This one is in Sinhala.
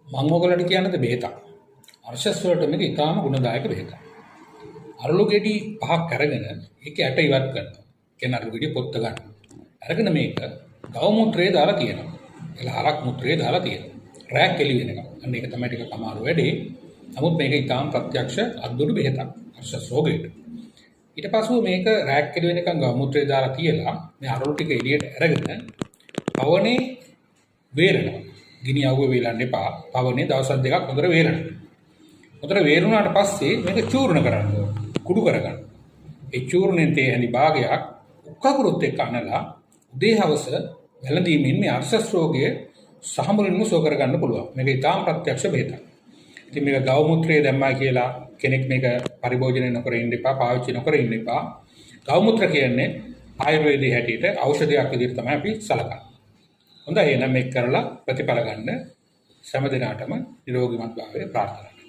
මම ඔයගොල්ලන්ට කියන්නද බෙහෙතක්. අර්ශස් වලට මේක ඉතාම ගුණදායක බෙහෙතක්. අරලු ගෙඩි පහක් අරගෙන ඒක ඇට ඉවත් කරනවා. කියන්නේ අරලු ගෙඩිය පොත්ත ගන්න. අරගෙන මේක ගව මුත්‍රේ දාලා තියෙනවා. එලා හරක් මුත්‍රේ දාලා තියෙනවා. රැයක් එළි වෙනකම්. අන්න ඒක තමයි ටිකක් අමාරු වැඩේ. නමුත් මේක ඉතාම ප්‍රත්‍යක්ෂ අද්දුරු බෙහෙතක් අර්ශස් රෝගයට. ඊට පසුව මේක රැයක් එළි වෙනකම් ගව මුත්‍රේ දාලා තියලා මේ අරලු ටික එළියට අරගෙන පවනේ වේලනවා. ගිනි අවුවේ වේලන්න එපා. පවනේ දවස් දෙකක් හොඳට වේලනවා. හොඳට වේලුණාට පස්සේ මේක චූර්ණ කරන්න ඕන. කුඩු කරගන්න. ඒ චූර්ණයෙන් තේ හැඳි භාගයක් උක්කකුරුත් එක්ක අනලා උදේ හවස වැළඳීමෙන් මේ අර්ශස් රෝගය සහ මුලින්ම සුව කරගන්න පුළුවන්. මේක ඉතාම ප්‍රත්‍යක්ෂ බෙහෙතක්. ඉතින් මේක ගව මුත්‍රයේ දැම්මා කියලා කෙනෙක් මේක පරිභෝජනය නොකර ඉන්න එපා, පාවිච්චි නොකර ඉන්න එපා. ගව මුත්‍ර කියන්නේ ආයුර්වේදයේ හැටියට ඖෂධයක් විදිහට තමයි අපි සලකන්නේ. හොඳයි, එහෙනම් මේක කරලා ප්‍රතිඵල ගන්න සෑම දිනාටම නිරෝගීමත් භාවය ප්‍රාර්ථනා.